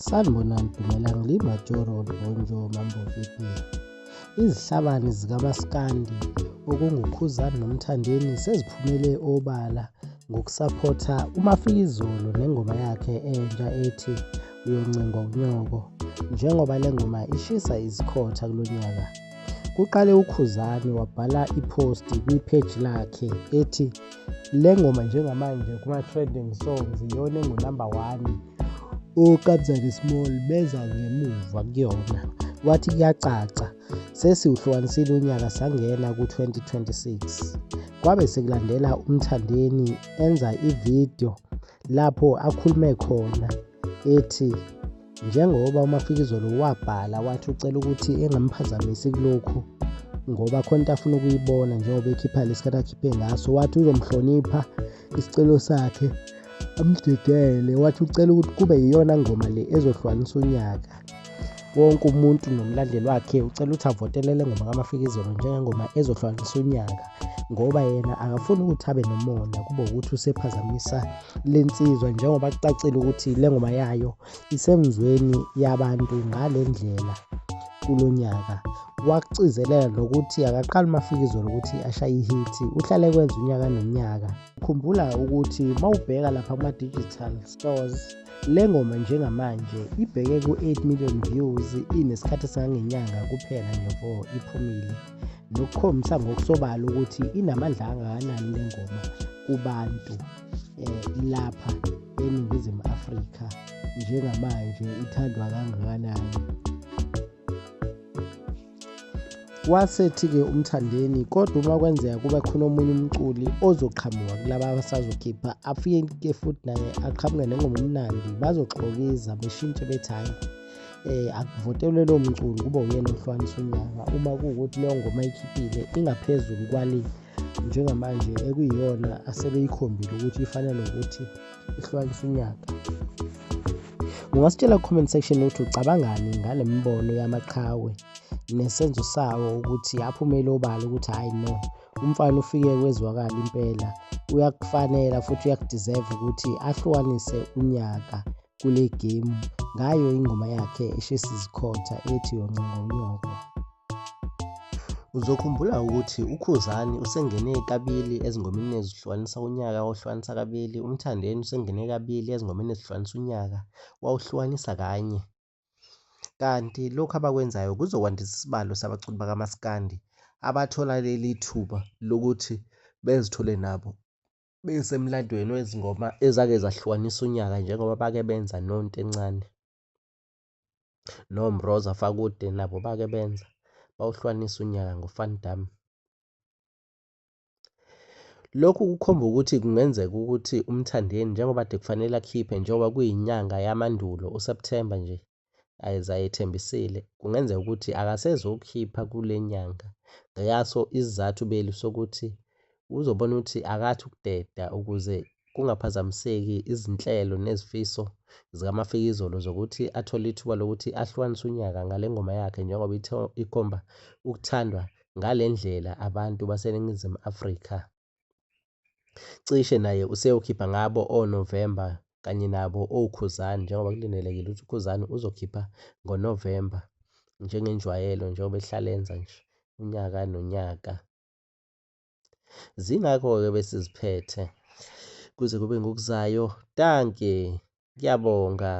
Sanibonani Dumelang le Majoro Bonjo Mambo VP. Izihlabani zikaMaskandi okunguKhuzani noMthandeni seziphumele obala ngokusaphotha uMafikizolo nengoma yakhe entsha ethi Uyoncengwa Unyoko njengoba le ngoma ishisa izikhotha kulo nyaka. Kuqale uKhuzani wabhala iphosti kwipheji lakhe ethi le ngoma njengamanje kuma-trending songs iyona engu-number one oKabza Small beza ngemuva kuyona. Wathi kuyacaca sesiwuhlukanisile unyaka sangena ku-2026. Kwabe sekulandela uMthandeni enza ividiyo lapho akhulume khona ethi njengoba uMafikizolo wabhala wathi ucela ukuthi engamphazamisi kulokhu ngoba khona into afuna ukuyibona njengoba ekhipha lesikhathi akhiphe ngaso, wathi uzomhlonipha isicelo sakhe amdedele, wathi ucela ukuthi kube yiyona ngoma le ezohlukanisa unyaka. Wonke umuntu nomlandeli wakhe ucela ukuthi avotele le ngoma kaMafikizolo njengengoma ezohlukanisa unyaka ngoba yena akafuni ukuthi abe nomona kube ukuthi usephazamisa le nsizwa njengoba kucacile ukuthi le ngoma yayo isemzweni yabantu ngale ndlela kulo nyaka. Wakucizelela nokuthi akaqali uMafikizolo ukuthi ashaye ihithi, uhlale ekwenza unyaka nonyaka. Khumbula ukuthi mawubheka lapha kuma-digital stores le ngoma njengamanje ibheke ku-8 million views inesikhathi esingangenyanga kuphela nje vo iphumile, nokukhombisa ngokusobala ukuthi inamandla angakanani le ngoma kubantu lapha eNingizimu Afrika njengamanje ithandwa kangakanani. Wasethi-ke uMthandeni kodwa uma kwenzeka kube khona omunye umculi ozoqhamuka kulaba abasazokhipha afike futhi naye aqhamuke nengoma emnandi, bazoxokiza beshintshe bethi hhayi akuvotelwe lowo mculi kube uyena ohlukanisa unyaka uma kuwukuthi leyo ngoma ayikhiphile ingaphezulu kwale njengamanje ekuyiyona asebeyikhombile ukuthi ifanele ukuthi ihlukanise unyaka. Ungasitshela ku-comment section ukuthi ucabangani ngale mibono yamaqhawe nesenzo sawo ukuthi aphumele obala ukuthi hhayi no, umfana ufike kwezwakala impela, uyakufanela futhi uyakudeserve ukuthi ahlukanise unyaka kule game ngayo ingoma yakhe eshisa izikhotha ethi Uyoncenga Unyoko. Uzokhumbula ukuthi uKhuzani usengene kabili ezingomeni ezihlukanisa unyaka wawuhlukanisa kabili, uMthandeni usengene kabili ezingomeni ezihlukanisa unyaka wawuhlukanisa kanye. Kanti lokhu abakwenzayo kuzokwandisa isibalo sabaculi bakamaskandi abathola leli thuba lokuthi bezithole nabo besemlandweni wezingoma ezake zahlukanisa unyaka njengoba bake benza noNtencane. NoMroza Fakude nabo bake benza bawuhlukanisa unyaka ngoVan Damme. Lokhu kukhomba ukuthi kungenzeka ukuthi uMthandeni njengoba kade kufanele akhiphe njengoba kuyinyanga yamandulo uSepthemba nje ayezayethembisile, kungenzeka ukuthi akasezokhipha kule nyanga ngaso isizathu belu sokuthi uzobona ukuthi akathi ukudeda ukuze kungaphazamiseki izinhlelo nezifiso zikaMafikizolo zokuthi athole ithuba lokuthi ahlukanise unyaka ngale ngoma yakhe njengoba ikhomba ukuthandwa ngale ndlela abantu baseNingizimu Afrika. Cishe naye useyokhipha ngabo oNovemba kanye nabo oKhuzani njengoba kulindelekile ukuthi uKhuzani uzokhipha ngoNovemba njengenjwayelo njengoba ehlale enza nje unyaka nonyaka. Zingakho-ke besiziphethe kuze kube ngokuzayo. Dankie, ngiyabonga.